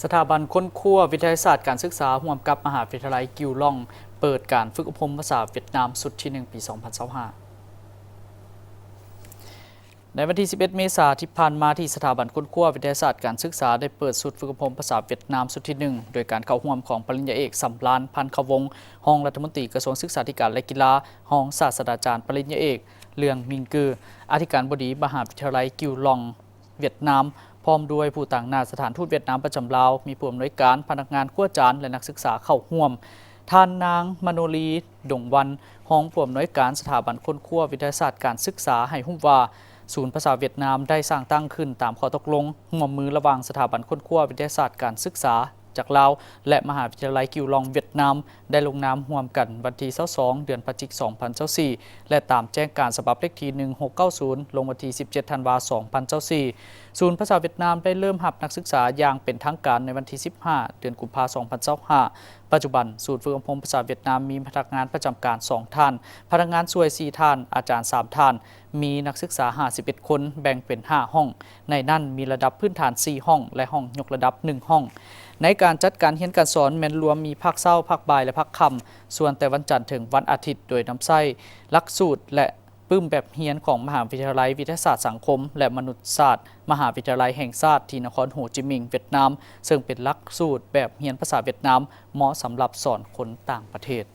ສະຖາບັນຄົ້ນຄວ້າວິທະຍາສາດການສຶກສາ ຮ່ວມກັບມະຫາວິທະຍາໄລກິວລອງ ເປີດການຝຶກອົບຮົມພາສາຫວຽດນາມຊຸດທີໜຶ່ງ ປີສອງພັນຊາວຫ້າ. ໃນວັນທີສິບເອັດ ເມສາທີ່ຜ່ານມາ, ທີ່ສະຖາບັນຄົ້ນຄວ້າວິທະຍາສາດການສຶກສາ ໄດ້ເປີດຊຸດຝຶກອົບຮົມພາສາຫວຽດນາມຊຸດທີໜຶ່ງ ໂດຍການເຂົ້າຮ່ວມຂອງປະລິນຍາເອກ ສຳລານ ພັນຄະວົງ ຮອງລັດຖະມົນຕີກະຊວງສຶກສາທິການ ແລະ ກິລາ, ຮອງສາດສະດາຈານປະລິນຍາເອກ ເລື່ອງ ມິງ ກື ອະທິການບໍດີມະຫາວິທະຍາໄລກິວລອງ ຫວຽດນາມ ພ້ອມດ້ວຍຜູ້ຕາງໜ້າສະຖານທູດຫວຽດນາມປະຈຳລາວ, ມີຜູ້ອຳນວຍການ, ພະນັກງານກວດກາ ແລະ ນັກສຶກສາເຂົ້າຮ່ວມ. ທ່ານນາງ ມະໂນລີ ດົງວັນ, ຮອງຜູ້ອຳນວຍການສະຖາບັນຄົ້ນຄວ້າວິທະຍາສາດການສຶກສາ ໃຫ້ຮູ້ວ່າ ສູນພາສາຫວຽດນາມໄດ້ສ້າງຕັ້ງຂຶ້ນຕາມຂໍ້ຕົກລົງຮ່ວມມືລະຫວ່າງສະຖາບັນຄົ້ນຄວ້າວິທະຍາສາດການສຶກສາຈາກລາວ ແລະ ມະຫາວິທະຍາໄລກິວລອງຫວຽດນາມ ໄດ້ລົງນາມຮ່ວມກັນວັນທີຊາວສອງ ເດືອນພະຈິກ ສອງພັນຊາວສີ່ ແລະ ຕາມແຈ້ງການສະບັບເລກທີໜຶ່ງຫົກເກົ້າສູນ ລົງວັນທີສິບເຈັດ ທັນວາ ສອງພັນຊາວສີ່. ສູນພາສາຫວຽດນາມໄດ້ເລີ່ມຮັບນັກສຶກສາຢ່າງເປັນທາງການໃນວັນທີສິບຫ້າ ເດືອນກຸມພາ ສອງພັນຊາວຫ້າ. ປັດຈຸບັນ, ສູນຝຶກອົບຮົມພາສາຫວຽດນາມມີພະນັກງານປະຈຳການສອງທ່ານ, ພະນັກງານຊ່ວຍສີ່ທ່ານ, ອາຈານສາມທ່ານ, ມີນັກສຶກສາຫ້າສິບເອັດຄົນ, ແບ່ງເປັນຫ້າຫ້ອງ. ໃນນັ້ນມີລະດັບພື້ນຖານສີ່ຫ້ອງ ແລະ ຫ້ອງຍົກລະດັບໜຶ່ງຫ້ອງ. ໃນການຈັດການຮຽນການສອນແມ່ນລວມມີພາກເຊົ້າ, ພາກບ່າຍ ແລະ ພາກຄ່ຳ, ສ່ວນແຕ່ວັນຈັນເຖິງວັນອາທິດ, ໂດຍນຳໃຊ້ຫຼັກສູດ ແລະ ປຶ້ມແບບຮຽນຂອງມະຫາວິທະຍາໄລວິທະຍາສາດສັງຄົມ ແລະ ມະນຸດສາດ ມະຫາວິທະຍາໄລແຫ່ງຊາດ ທີ່ນະຄອນໂຮຈິມິງ ຫວຽດນາມ, ເຊິ່ງເປັນຫຼັກສູດແບບຮຽນພາສາຫວຽດນາມ ເໝາະສຳລັບສອນຄົນຕ່າງປະເທດ.